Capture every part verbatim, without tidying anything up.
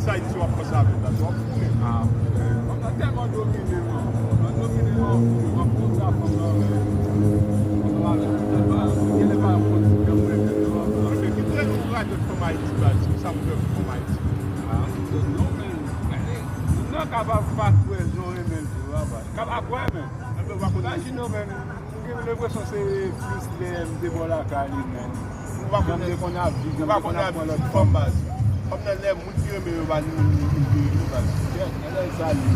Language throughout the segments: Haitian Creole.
Sa Ayiti w ap panse avè l la, w ap fou menm. Ah, frè, fanm nan tèlman domine, man. Fanm nan domine, man, fou, man, fou, sa fanm nan, men. Fanm nan, men, tèlman, genlè pa yon konn si kè mwen, men, non, men. Kite nou radòt fanm Ayiti, baz, sa m fè pou fanm Ayiti. Ah, m di non, men, gade, moun nan kapab pa kwè jan w renmen l, vre, papa. Kapab kwè, men. Enben, w pa konn Ayiti. Imajine w, men. M gen lenpresyon se plis lè m te bò lakay li, men. Jan m te konn ap viv, jan m te konn ap pran lòt fanm. Fanm nan, lè moun ki renmen yo pa li menm li, li vire yo, baz. Kèt, nan lè sa li.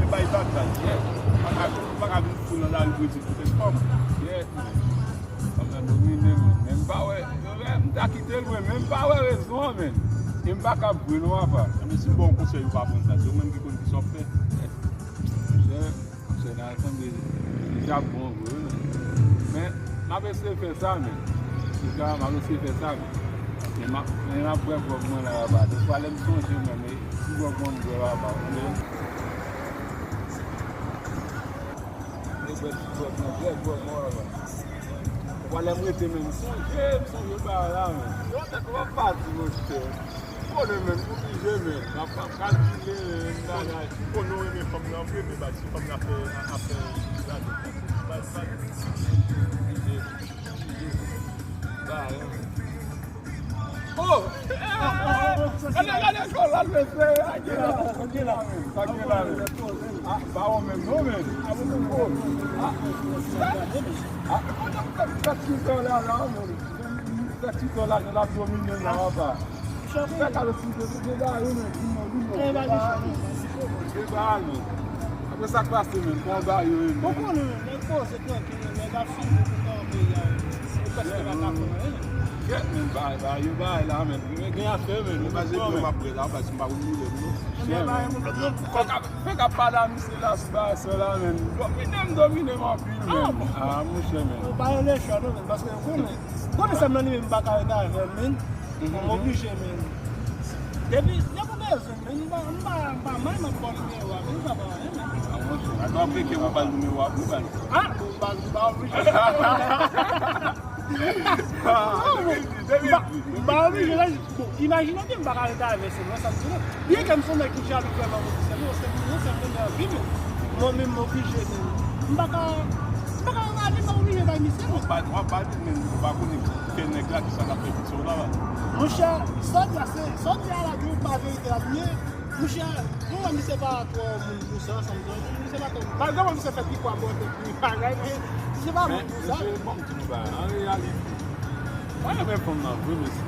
Li bay vag, baz. Kèt. Pa ka, pa ka vin fou nan lari pou di poutèt fanm. Kèt, men. Fanm nan domine, men. Men m pa wè, men m ta kite l, men m pa wè rezon an, men. E m pa ka vre non, apa. Enben, si m ba w konsèy, ou pa pran sa. Se ou menm ki konn ki sa w ap fè. Monchè, Monchè, nan sanble deja bon vre, wi, men. Men, m ap eseye fè sa, men. Antouka, m ap eseye fè sa, men. Men m ap, men m ap bwè gwòg mwen la, apa. Defwa, lè m sonje mwen, men ti gwòg mwen m bwè, apa. Men, men bwè ti gwòg mwen, bwè gwòg mwen, apa. Defwa, lè m rete, men m sonje, m sonje bagay la, men. Yo, tèt mwen ap pati, monchè. Konnen, men, m oblije, men. M ap, m ap kalkile, men, bagay. Konnen w renmen fanm nan vre, men baz, si fanm nan fè, ap fè ti bagay, baz, baz, oblije, oblije. Bagay, men. Oh! Gade, gade, kò la, mesye, a gen la, a gen la, men, a gen la, men. Ah, pa ou menm, non, men. Oh, ah, ah, kote m fè, fè ti kò la, la, men. Fè ti kò la, l ap domine la, apa. Fè kado ti de, de bagay, men, di mwen, di mwen. Debay, men. Apre sa k pase, men, kòman bagay yo ye, men? Ou konnen, men, nèg poze trankil, men, nèg ap fini pou kòman peyi a ye. Ou prèske pa ka fè anyen, men. Kèt, men, bagay, bagay yo, bagay la, men. Men gen afè, men. Ou pa se mwen m ap bwè la, baz, m pa konn boule m, non. Fòk ap, fòk ap pale a misye la sou bagay sa la, men. Domine m, domine m anpil, men. Ah, monchè, men. Ou pa rele chò, non, men, paske ou konnen. Konnen sa m nan li menm, m pa ka rete avè l, men. M oblije, men. Depi, depi w bezwen, men, m pa, m pa, m pa may, m ap ba w nimewo a, men, m pa ba w anyen, men. Ah, monchè, atò aplike, ou ba l nimewo a pou baz. Ah, bon, baz, m pa oblije. Ah, depi, depi. M pa, m pa oblije, la, bon, imajine w byen, m pa ka rete avè se mwen, sa m di non. Byen ke m se yon nèg ki jalou vrèman, monchè, se mwen, se mwen, se mwen, men anpil, men. Mwen menm, m oblije, men. M pa ka, m pa ka rete avè l, m pa oblije bay misye, non. W ap ba, w ap ba li, men ou pa konnen kè nèg la, kisa l ap fè pitit w la, la. Monchè, sa w di a, se, sa w di a la, gen yon pa verite la, men, monchè, mwen wè misye pa twò moun pou sa, sa m di, misye pa twò. Malgre mwen, misye fè pi kwa bò tèt li, bagay, men misye pa moun pou sa. Men, mesye, ban m di nou bagay, an reyalite, mwen renmen fanm nan vre, mesye.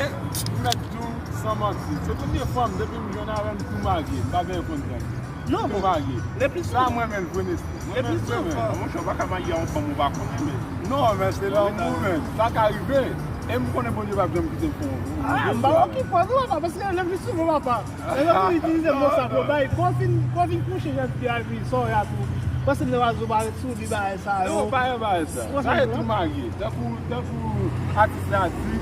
E, m mèt di w, san manti, se premye fwa m, depi m jwenn avè l, m tou marye, m pa byen konn sa. Non, tou marye. Sa mwen menm vre, mesye. Mwen menm vre, men. Monchè, w pa ka marye a yon fanm ou pa konnen, men. Non, men se lanmou, men. Sa ka rive. E m konnen Bondye p ap janm kite m fè yon. Ah, m pa okipe w non, papa, paske lè pli souvan, papa, lè yo fin itilize mo sa pou bay, kò fin, kò fin kouche, jan ti a vi, sa w ya tou. Paske lè wazo pa ret sou li, bagay sa yo. Non, pa gen bagay sa. Sa e tou marye. Tankou, tankou atis la di,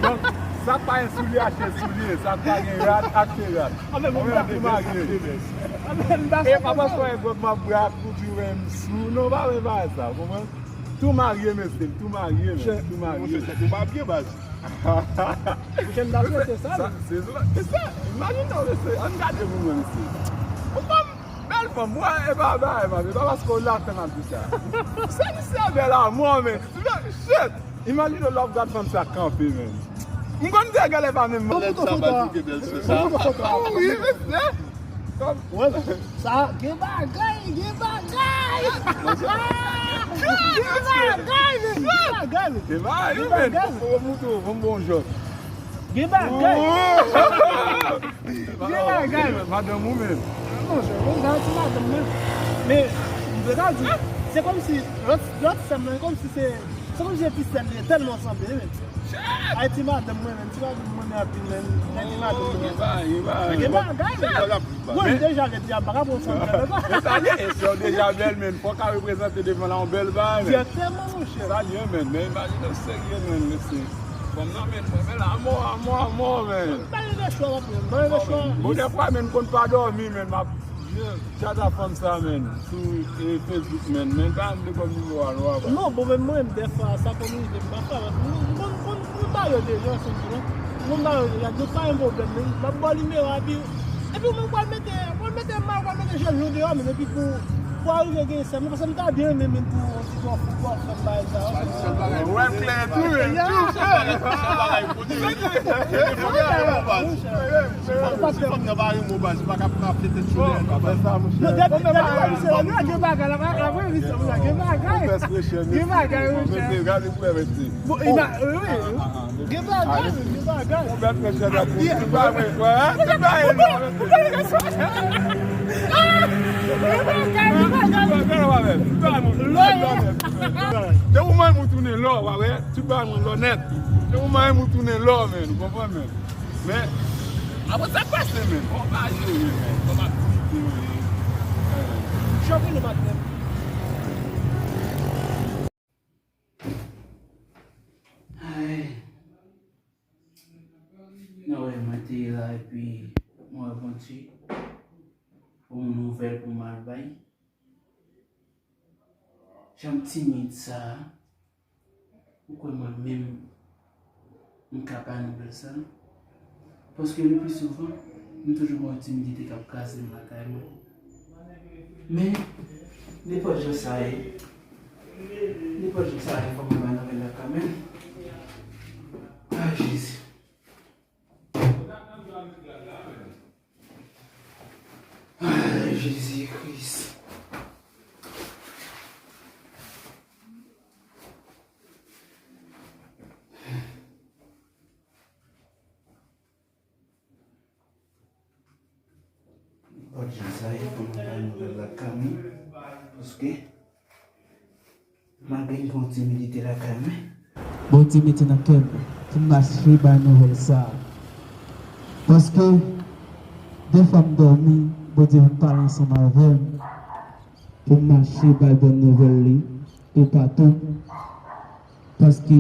donk, sa k pa gen soulye, achte soulye. Sa k pa gen rad, achte rad. Anben, mwen menm tou marye. Anben, m dakò. E pa paske w wè gwòg m ap bwè ak ou di w wè m sou. Non, pa vre, pa sa, w konprann? Tou marye, mesye, m tou marye, men, tou marye. Monchè, tèt ou pa byen, baz. Monchè, m ta swete sa, men. Se sa, se sa. Imajine w, mesye, ann gade pou mwen, mesye. Yon fanm, bèl fanm, wè, e pa bagay, man, e pa paske w la fè m ap di sa. Se misye bèl a mò, men. Shit! Imajine w lè w ap gad fanm sa kanpe, men. M konn di a genlè pa menm. Lè sa pa di ke bèl se sa. Wi, mesye. Wè, sa, gen bagay, gen bagay. Gen bagay, men, gen bagay, men. Gen bagay, men. Gen bagay, men. Fò moutre w, fò m ba w yon jòt. Gen bagay. Gen bagay. Madanm ou menm. Monchè, mwen gen ti madanm menm. Men, m te ka di, se kòmsi, lòt, lòt sè m nan, kòmsi se, se kòmsi se ti sè m li ye, tèlman sanble, men. Ay, ti madanm mwen, men, ti madanm mwen, men, anpil, men, men, ti madanm mwen. Gen bagay, men. Bon, li deja bèl, m pa ka pran fanm bèl, men. Men sa li ye, e sè w deja bèl, men, fò w ka reprezante devan la yon bèl bagay, men. Dirèkteman, monchè. Sa li ye, men, men, imajine w serye, men, mesye. Fanm nan, men, mwen, men, amò, amò, amò, men. M pa gen lechwa, m ap pran, m pa gen lechwa. Bon, dèfwa, men, m konn pa dòmi, men, m ap chat a fanm sa, men, sou, e, Facebook, men, men, pa m de kòm nimewo a, nou ap. Non, bon, men, mwen, dèfwa, sa konn rive m, pafwa, m, m, m, m, m ba yo deja, se vre. Moun pa yo, yo pa gen pwoblèm, men m ap ba w nimewo a, epi, epi ou menm ou pral mete, ou pral mete mal, ou pral mete jèl nou deyò, men epi pou, pou arive gen sè m, paske m ta byen renmen menm pou yon ti bò foutbòl fè m bagay sa yo. Wè m klè tou, wi. Tou, tou. Ti fanm nan pa renmen w, baz. Ti fanm nan pa renmen w, baz. Ou pa ka frape tèt chou deyò. Non, depi, depi w ap misye la, gen bagay la, pa ka vre, misye la, gen bagay. Gen bagay, wi, chè. Bon, gen bagay, wi, wi. Gen bagay, gen bagay. Ou bèt mesye la pou ti bagay, wè, ti bagay. Te ou manm ou tounen lò, w a wè, ti bagay mwen lò nèt. Te ou manm ou tounen lò, men, ou konprann, men. Men, apre sa k pase, men, fò w pa jere, men, fò w pa kritike, men. Chòke nou pa t menm. Ay. Nan wè mwen te la epi mwen wè Bondye pou yon nouvèl pou m al bay. Jan m timid sa a, ou kwè mwen menm m ka bay nouvèl sa a? Paske le pli souvan, m toujou gen yon timidite k ap kraze m lakay mwen. Men, nenpòt jan sa ye, nenpòt jan sa ye, fòk mwen bay nouvèl la kanmenm. Ay, Jezi. Ay, Jezi Kris. Nenpòt jan sa ye, fò mwen bay nouvèl la kanmenm, paske malgre m gen yon timidite lakay mwen, Bondye mete nan kè m pou m mache bay nouvèl sa a. Paske, defwa m dòmi, Bondye vin pale ansanm avè m pou m mache bay bòn nouvèl li toupatou. Paske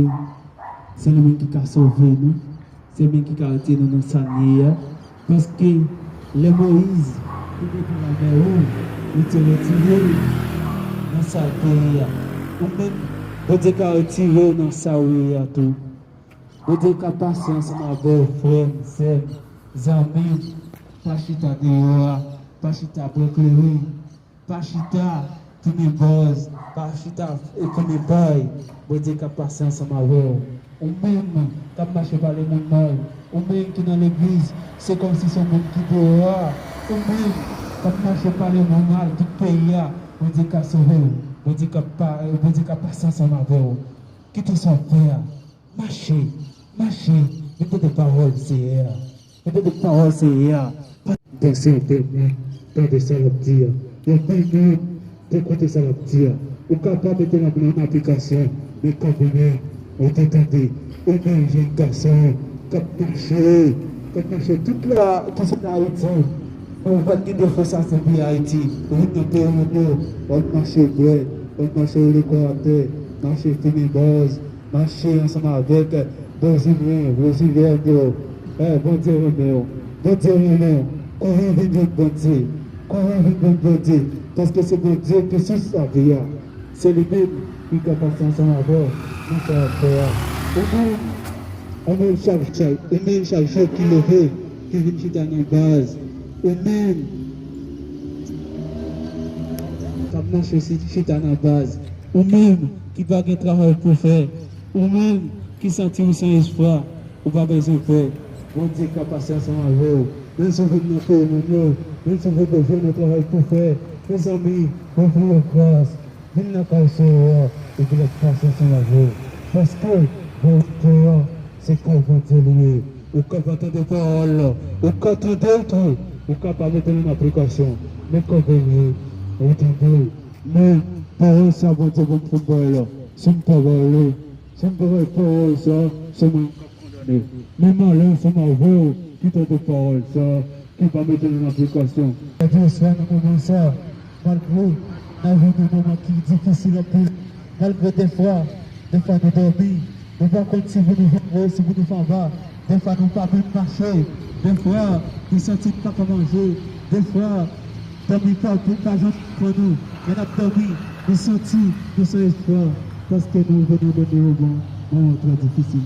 se li menm ki ka sove nou, se li menm ki ka retire nou nan sa n ye a. Paske lè Moyiz te devan lamè wo, li te retire l nan sa l te ye a. Ou menm, Bondye ka retire w nan sa w ye a tou. Bondye ka pase ansanm avè w, frè m, sè m, zanmi m. Pa chita deyò a, pa chita bò klere. Pa chita tounen bòz, pa chita e tounen pay. Bondye k ap pase ansanm avè w. Ou menm k ap mache pale moun mal, ou menm ki nan legliz, se kòmsi se yon moun ki deyò a. Ou menm k ap mache pale moun mal tout peyi a, Bondye ka sove w. Bondye k ap pa, Bondye k ap pase ansanm avè w. Kite sa w ap fè a. Mache, mache, vin tande pawòl Seyè a. Vin tande pawòl Seyè a. Gason, fè mwen tande sa l ap di a. Yo fè mwen te koute sa l ap di a. Ou ka pa mete l an aplikasyon, men kanmenm, ou te tande. Ou menm jèn gason k ap mache, k ap mache tout la, ki sot Ayiti. Ou pa t gen defo sa se pi Ayiti. Ou vin nan peyi nou, w ap mache dwèt, w ap mache woule kò atè, mache tounen bòz. Mache ansanm avèk Bozilyen, Bozilyen yo. Eh, Bondye renmen w. Bondye renmen w. Kouri vin jwenn Bondye. Kouri vin jwenn Bondye. Paske se Bondye ki sous lavi a. Se li menm ki ka pase ansanm avè w nan sa w ap fè a. Ou menm, ou menm chak, chak, ou menm chak jou ki leve, ki vin chita nan baz. Ou menm k ap mache si, chita nan baz. Ou menm ki pa gen travay pou fè, ou menm ki santi w san espwa, ou pa bezwen pè. Bondye ka pase ansanm avè w. Menm si w vin nan peyi moun yo, menm si w vin bezwen yon travay pou fè, mezanmi, ouvri yon gras, vin nan kay Seyè a, epi l ap pase ansanm avè w. Paske verite a, se kay Bondye li ye. Ou ka pa tande pawòl la, ou ka tande l tou, ou ka pa mete l an aplikasyon. Men kanmenm, ou tande l. Men pawòl sa Bondye ban m pou m bay la, si m pa bay li, si m pa bay pawòl sa, se mwen k ap kondane. Men malè ansanm avè w ki tande pawòl sa, ki pa mete l an aplikasyon. Jodi swa, nan moman sa, malgre n ap viv yon moman ki difisil anpil, malgre defwa, defwa nou dòmi, nou pa konn si pou nou vire, si pou nou fè anba. Defwa nou pa menm mache. Defwa nou santi n pa ka manje. Defwa dòmi pa, pa janm pran nou. Men n ap dòmi, nou santi nou san espwa. Paske nou vini nan moman, moman trè difisil.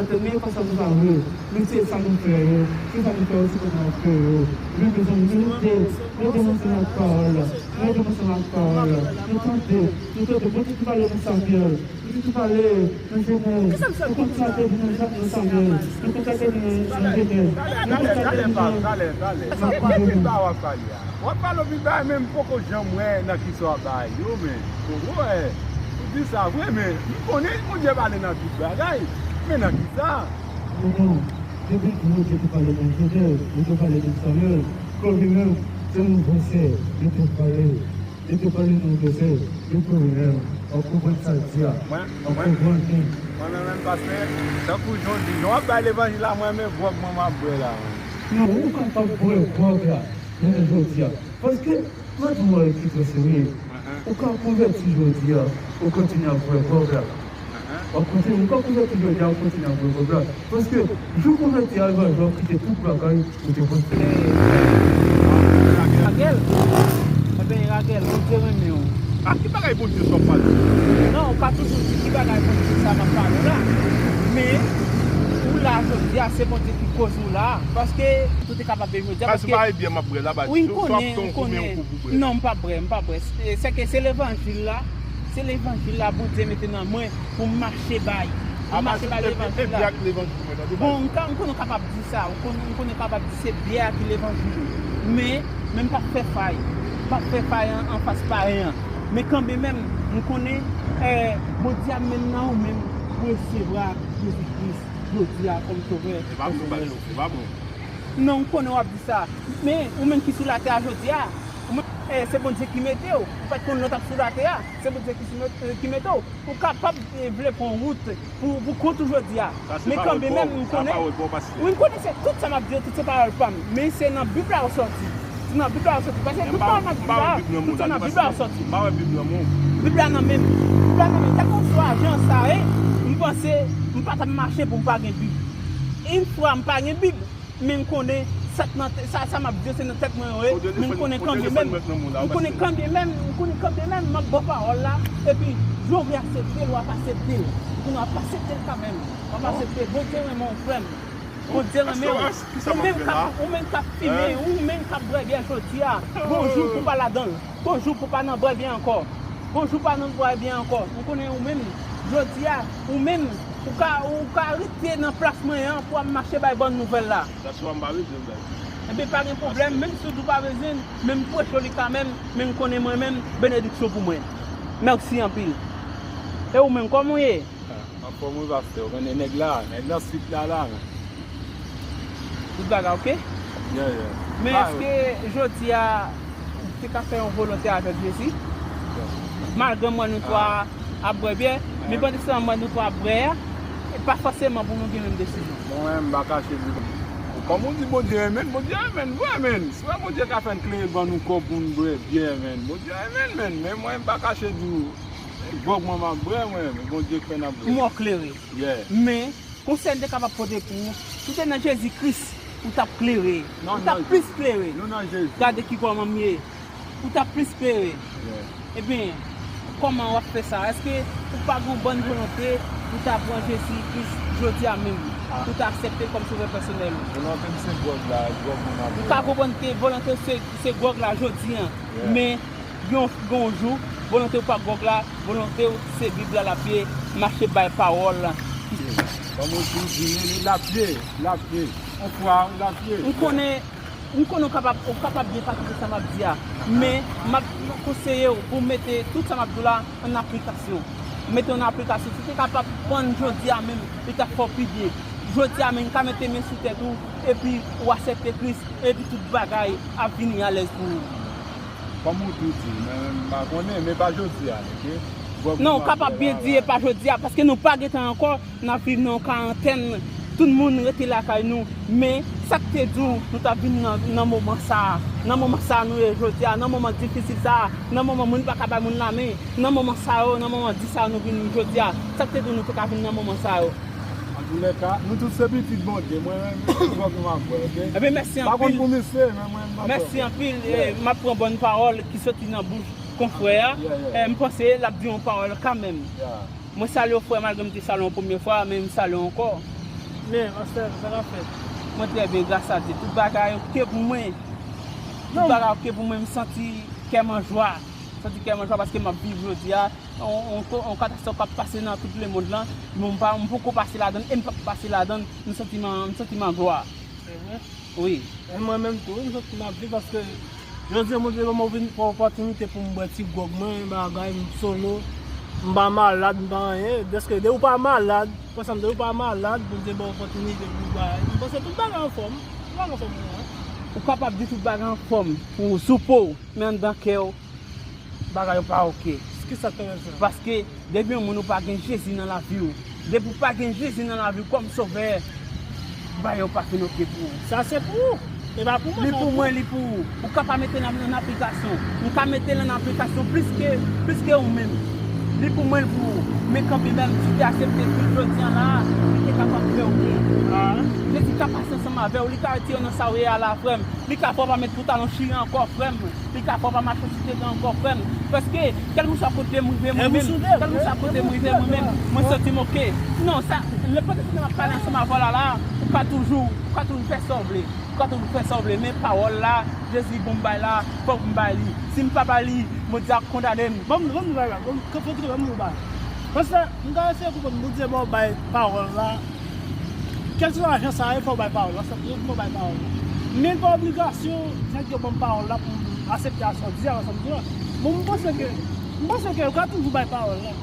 atè, men pa sa nou pa vle. Men se sa nou fè yo. Se sa nou fè yo, se kòman nou fè yo. Men mezanmi, nou rete, nou rete ansanm ak pawòl la. Nou rete ansanm ak pawòl la. Nou tande, nou tande. Bondye ki pale nan Samyèl. Bondye ki pale nan Jenèz. Nou konn sa te di nan Samyèl. Nou konn sa te di nan Jenèz. Nou konn sa te di nan... Talè, talè, talè, talè, talè. Sa pa Bib la w ap pale a. W ap pale yon Bib bagay, men m poko janm wè nan ki sa w ap bay yo, men. Poko wè. Ou di sa vre, men m konnen Bondye pale nan tout bagay. Men nan ki sa? Non, non. Depi Bondye te pale nan Jenèz, li te pale nan Samyèl, Klòdi menm, se yon vòsè, li te pale. Li te pale nan vèsè, li te reyèl. W ap konprann sa l di a. W ap konprann byen. Mwen menm, pastè, tankou jan w di, jan w ap bay levanjil la, mwen menm gwòg mwen m ap bwè la. Non, ou kapab bwè gwòg la, jounen jodi a. Paske, mwen di w yon bagay ki trè serye. Ou ka konvèti jodi a, ou kontinye ap bwè gwòg la. W ap kontinye, ou ka konvèti jodi a, ou kontinye ap bwè gwòg la. Paske, jou konvèti a rive a, w ap kite tout bagay ou te panse. Ragèl, enben Ragèl, Bondye renmen w. A ki bagay Bondye sa w ap pale? Non, ou ka toujou di ki bagay Bondye sa m ap pale w la. Men, ou la jodi a, se Bondye ki koz ou la. Paske, ou te kapab vin jodi a, paske... Wi, m konnen, m konnen. Non, m pa bwè, m pa bwè. Se, se ke se levanjil la, se levanjil la Bondye mete nan mwen pou m mache bay. Pou m mache bay levanjil la. Bon, m ka, m konnen w kapab di sa, m konnen, m konnen w kapab di se byè a ki levanjil. Men, men m p ap fè fay. M p ap fè fay an, anfas payen an. Men kanmenm, m konnen, eh, Bondye ap mennen nan ou menm pou resevwa Jezi Kris jodi a kòm Sovè pèsonèl ou. Non, m konnen w ap di sa. Men, ou menm ki sou latè a jodi a, ou menm, eh, se Bondye ki mete w. Ou pa t konn lè w t ap sou latè a. Se Bondye ki sou met-, eh, ki mete w. Ou kapab, eh, vle pran wout pou, pou kont ou jodi a. Men kanmenm, m konnen, wi, m konnen se tout sa m ap di yo, tout se pawòl pa m. Men se nan Bib la yo sòti. Se nan Bib la yo sòti. Paske tout pawòl m ap di la, tout se nan Bib la yo sòti. Bib la nan men m. Bib la nan men m. Kèlkanswa jan sa ye, m panse m pa t ap mache pou m pa gen Bib. Yon fwa m pa gen Bib, men m konnen sa k nan tè-, sa, sa m ap di yo se nan tèt mwen yo ye, men m konnen kanmenm, m konnen kanmenm, m konnen kanmenm m ap ba w pawòl la, epi jan w vle aksepte l, w ap aksepte l. Kounye a w ap aksepte l kanmenm. W ap aksepte. Bondye renmen w, frè m. Bondye renmen w. Ou menm k ap, ou menm k ap fimen, ou menm k ap bwè byè jodi a, gon jou pou w pa ladan l. Gon jou pou w pa nan bwè byè ankò. Gon jou w pa nan bwè byè ankò. Ou konnen ou menm, jodi a, ou menm, ou ka, ou ka rete nan plas mwen an pou w ap mache bay bòn nouvèl la. Enben, pa gen pwoblèm, menm si w di w pa bezwen l, men m preche w li kanmenm, men m konnen mwen menm, benediksyon pou mwen. Mèsi anpil. E ou menm, kòman w ye? Anfòm wi, pastè, ou konnen nèg la, nèg nan swit la la. Tout bagay oke? Men èske jodi a, ou te ka fè yon volonte avèk Jezi? Malgre m wè nou twa ap bwè byè, men pandan se tan m wè nou twa ap bwè a, e pa fòseman pou nou gen menm desizyon. Mwen menm, m pa kache di w. Kòm ou di Bondye renmen n, Bondye renmen n vre, men. Se pa Bondye ka fè n klere ban nou kòb pou n bwè byè, men. Bondye renmen n, men. Men mwen, m pa kache di w. Gwòg mwen m ap bwè, mwen, Bondye k fè n ap bwè. M wè w klere. Men, konsèy m te kapab pote pou ou, si w te nan Jezi Kris, ou t ap klere. Ou t ap plis klere. Gade ki kòman m ye. Ou t ap plis klere. Ebyen, Kòman w ap fè sa? Èske ou pa gen yon bòn volonte pou ta pran Jezi Kris jodi a menm, pou ta aksepte l kòm sovè pèsonèl ou? Volonte m se gwòg la, gwòg mwen ap bwè. M ka konprann ke volonte w se, se gwòg la jodi a, men gen yon, gen yon jou, volonte w pa gwòg la, volonte w se Bib la l ap ye, mache bay pawòl la. Kòm ou di, l ap ye, l ap ye. On fwa, l ap ye. M konnen M konnen w kapab, w kapab byen pase sa m ap di a, men m ap konseye w pou w mete tout sa m ap di w la an aplikasyon. Mete w an aplikasyon. Si w te kapab pann jodi a menm, li t ap fè w pi byen. Jodi a menm, ka mete men sou tèt ou, epi w aksepte Kris, epi tout bagay ap vini alèz pou ou. Kòm ou tou di, men m pa konnen, men pa jodi a, oke? Non, w kapab byen di e pa jodi a, paske nou pa gen tan ankò. N ap viv nan yon karantèn, tout moun rete lakay nou. Men, sa k te di w, nou t ap vin nan, nan moman sa a, nan moman sa a nou ye jodi a, nan moman difisil sa a, nan moman moun pa ka bay moun lamen, nan moman sa yo, nan moman di sa yo nou vin jodi a. Sa k te di w nou te ka vin nan moman sa yo? Antoulèka, nou tout se pitit Bondye. Mwen menm, se gwòg nou ap bwè, oke? Ebyen, mèsi anpil. M pa konn pou misye, men mwen, m ap bwè. Mèsi anpil. E, m ap pran bòn pawòl ki soti nan bouch konfrè a. E, m panse l ap di yon pawòl kanmenm. Mwen salye w frè, malgre m te salye w yon premye fwa, men m salye w ankò. Men, pastè, sa k ap fèt? Mwen trè byen, gras a Dye. Tout bagay oke pou mwen. Tout bagay oke pou mwen, m santi kè m an jwa. M santi kè m an jwa paske m ap viv jodi a. On, on, on katastwòf k ap pase nan tout lemonn lan. Men m pa, m poko pase ladann e m p ap pase ladann. M santi m an, m santi m an glwa. Se vre? Wi. E mwen menm tou, m santi m ap viv paske jodi a Bondye ban mwen yon opòtinite pou m bwè ti gwòg mwen, bagay, m solo, m pa malad, m pa anyen. Dèske depi w pa malad, pran sa m di w, depi w pa malad, Bondye ba w opòtinite pou w bay. M panse tout bagay anfòm. Tout bagay anfòm pou mwen. Ou kapab di tout bagay anfòm pou w, sou po w, men anndan kè w, bagay yo pa oke. Kisa k fè sa? Paske depi yon moun ou pa gen Jezi nan lavi w, depi w pa gen Jezi nan lavi w kòm sovè, bagay yo pa fin oke pou ou. Sa se pou ou. E pa pou mwen, li pou mwen, li pou ou. Ou ka pa mete l an aplikasyon. M ka mete l an aplikasyon plis ke, plis ke ou menm. Li pou mwen, li pou ou. Men kanmenm, si w te aksepte Kris jodi a la, li te kapab fè oke. Jezi ka pase ansanm avè w, li ka retire w nan sa w ye a la, frè m. Li ka fè w pa met pantalon chire ankò, frè m. Li ka fè w pa mache sou tete ankò, frè m. Paske, kèlkeswa kote m rive mwen menm, kèlkeswa kote m rive mwen menm, mwen santi m oke. Non, sa, lè pandan m ap pale ansanm avè w la, la, ou ka toujou, ou ka toujou fè sa w vle. Ou ka toujou fè sa w vle, men pawòl la, Jezi ban m bay la, fòk m bay li. Si m pa bay li, Bondye ap kondane m. Ban m, ban m bay la, ban m, ban m, ban m bay. Paske, m ka eseye konprann, Bondye ba w bay pawòl la, kèlkeswa jan sa ye, fò w bay pawòl la, sa, fò w bay pawòl la. Men pa obligasyon, nèg yo ban m pawòl la pou m aksepte a sa w di a, sa w di a. Bon, m panse ke, m panse ke ou ka toujou bay pawòl la.